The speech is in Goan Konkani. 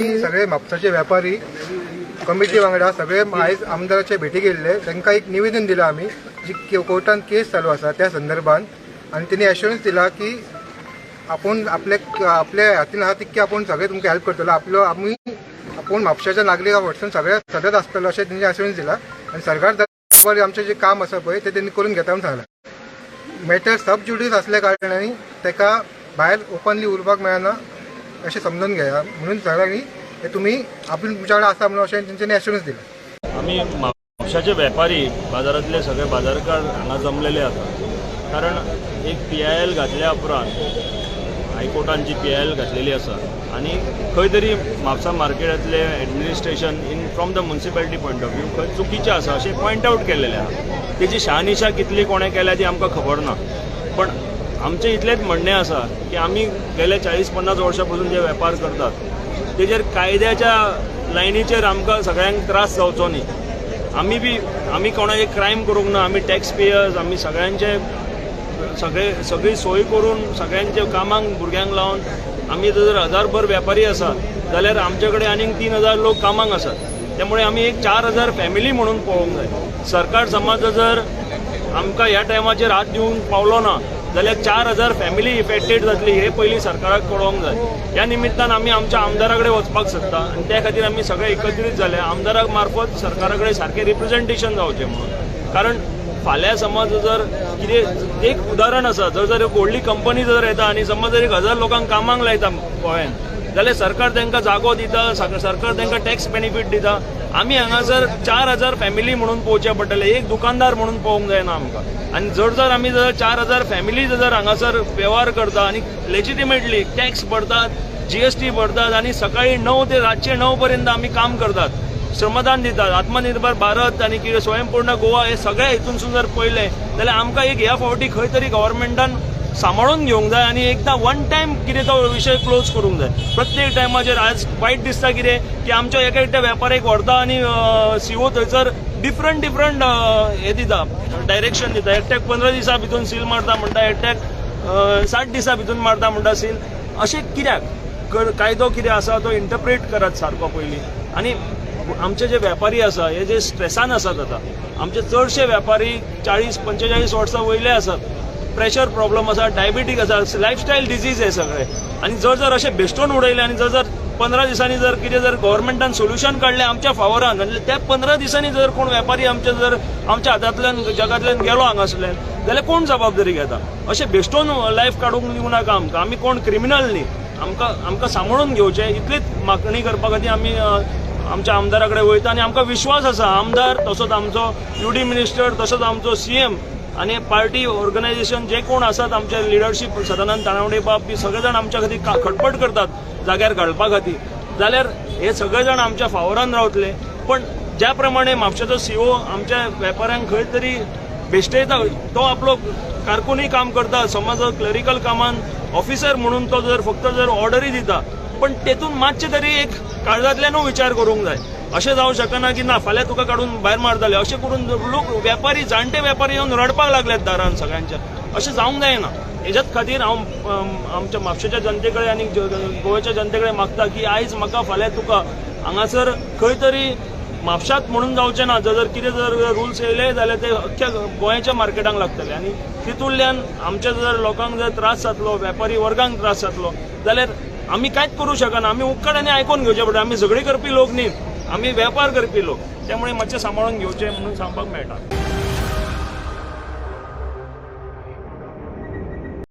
सगळे म्हापसाचे व्यापारी कमिटी वांगडा सगळे आयज आमदाराचे भेटी गेल्ले. तांकां एक निवेदन दिलां आमी, जी कोर्टान केस चालू आसा त्या संदर्भात, आनी तेणी एश्योरन्स दिला की आपूण आपले आपल्या हातीन आहा तितके आपूण सगळे तुमकां हेल्प करतलो, आपलो आमी आपूण म्हापशाच्या नागरिकां वटसून सगळे सदांच आसतलो अशें तेंचे एश्योरन्स दिला. आनी सरकार दरबारी आमचें जें काम आसा पळय तें तेणी करून घेता म्हणून सांगलां. मॅटर सब ज्युडीस आसल्या कारणान ताका भायर ओपनली उरपाक मेळना अशें समजून घेया म्हणून सांगलां की हे तुमी आपूण तुमच्या कडेन आसा म्हणून अशें तेंच्यांनी एश्योरन्स दिलां. आमी म्हापशाचे वेपारी, बाजारांतले सगळे बाजारकार हांगा जमलेले आसा, कारण एक पीआयएल घातल्या उपरांत हायकोर्टान जी पीआयएल घातलेली आसा आनी खंय तरी Mapusa मार्केटांतले administration in from the municipality point of view खंय चुकीचें आसा अशें पॉयंट आवट केल्लेलें आहा. तेजी शहानिशा कितली कोणें केल्या ती आमकां खबर ना, पण आमचें इतलेंच म्हणणें आसा की आमी गेले 40-50 वर्सां पसून जे वेपार करतात तेजेर कायद्याच्या लायनीचेर आमकां सगळ्यांक त्रास जावचो न्ही. आमी बी आमी कोणाचे क्रायम करूंक ना, आमी टॅक्स पेयर्स, आमी सगळ्यांचे सगळे सगळी सोय करून सगळ्यांचे कामांक भुरग्यांक लावन आमी जर 1000भर व्यापारी आसात जाल्यार आमचे कडेन आनीक 3000 लोक कामांक आसात. त्यामुळे आमी एक 4000 फॅमिली म्हणून पळोवंक जाय. सरकार समज जर आमकां ह्या टायमाचेर हात दिवंक पावलो ना जाल्यार 4000 फॅमिली इफेक्टेड जातली हे पयलीं सरकाराक कळोवंक जाय. ह्या निमित्तान आमी आमच्या आमदारा कडेन वचपाक सोदता आनी त्या खातीर आमी सगळे एकत्रीत जाले आमदारा मार्फत सरकारा कडेन सारकें रिप्रेझेंटेशन जावचें म्हणून. कारण फाल्यां समज जर कितें एक उदाहरण आसा, जर जर एक व्हडली कंपनी जर येता आनी समज जर 1000 लोकांक कामाक लायता गोंयांत जाल्यार सरकार तांकां जागो दिता, सरकार तांकां टॅक्स बेनिफीट दिता. आमी हांगासर 4000 फॅमिली म्हणून पळोवचें पडटलें, एक दुकानदार म्हणून पळोवंक जायना आमकां. आनी जर जर आमी जर 4000 फॅमिली जर हांगासर वेव्हार करता आनी लेजिटिमेटली टॅक्स भरतात, जीएसटी भरतात आनी सकाळी 9 ते रातचे 9 पर्यंत आमी काम करतात, श्रमदान दितात, आत्मनिर्भर भारत आनी कितें स्वयंपूर्ण गोवा हे सगळे हितूनसून जर पळयलें जाल्यार आमकां एक ह्या फावटी खंय तरी गव्हर्मेंटान सांबाळून घेवंक जाय आनी एकदां वन टायम कितें तो विशय क्लोज करूंक जाय. प्रत्येक टायमाचेर आज वायट दिसता कितें की आमच्या एका एकट्या वेपाऱ्याक व्हरता आनी सीओ थंयसर डिफरंट डिफरंट हे दिता, डायरेक्शन दिता. एकट्याक 15 दिसां भितून सील मारता म्हणटा, एकट्याक 60 दिसां भितून मारता म्हणटा सील. अशें कित्याक? कायदो कितें आसा तो इंटरप्रेट करात सारको पयलीं. आनी आमचे जे व्यापारी आसा हे जे स्ट्रेसान आसात आतां, आमचे चडशे व्यापारी 40-45 वर्सां वयले आसात, प्रेशर प्रॉब्लम आसा, डायबिटीक आसा, लायफस्टायल डिजीज हे सगळे. आनी जर जर अशें बेश्टोन उडयले आनी जर जर 15 दिसांनी जर कितें जर गव्हर्मेंटान सोल्युशन काडलें आमच्या फावरान जाल्यार त्या 15 दिसांनी जर कोण वेपारी आमचे जर आमच्या हातांतल्यान जगांतल्यान गेलो हांगासरल्यान जाल्यार कोण जबाबदारी घेता? अशें बेश्टोन लायफ काडूंक दिवं नाका आमकां. आमी कोण क्रिमिनल न्ही, आमकां आमकां सांबाळून घेवचें इतलीच मागणी करपा खातीर आमी आमच्या आमदारा कडेन वयता. आनी आमकां विश्वास आसा आमदार तसोच आमचो युडी मिनिस्टर तसोच आमचो सीएम आनी पार्टी ऑर्गनायझेशन जे कोण आसात आमचे लिडरशीप सदानंद तानावडे बाब बी सगळे जाण आमच्या खातीर खटपट करतात जाग्यार घालपा खातीर, जाल्यार हे सगळे जाण आमच्या फावरान रावतले. पण ज्या प्रमाणे म्हापशेचो सीओ आमच्या वेपाऱ्यांक खंय तरी बेश्टयता, तो आपलो कारकुनूय काम करता, समज क्लरिकल कामान ऑफिसर म्हणून तो जर फक्त जर ऑर्डरी दिता, पण तेतून मातशें तरी एक काळजांतल्यानूय विचार करूंक जाय. अशें जावं शकना की ना फाल्यां तुका काडून भायर मारतले अशें करून लोक व्यापारी जाणटे व्यापारी येवन रडपाक लागल्यात दारान सगळ्यांच्या. अशें जावंक जायना. हेज्याच खातीर हांव आमच्या म्हापशेच्या जनते कडेन आनी गोंयच्या जनते कडेन मागता की आयज म्हाका फाल्यां तुका हांगासर खंय तरी म्हापशात म्हणून जावचें ना. जर कितें जर रुल्स येयले जाल्यार ते अख्ख्या गोंयच्या मार्केटांक लागतले आनी तितूंतल्यान आमच्या जर लोकांक जर त्रास जातलो, वेपारी वर्गांक त्रास जातलो जाल्यार आमी कांयच करूं शकना. आमी उक्कड आनी आयकून घेवचें पडटा. आमी झगडी करपी लोक न्ही, आमी वेपार करपी लोक. त्यामुळे मातशें सांबाळून घेवचें म्हणून सांगपाक मेळटा.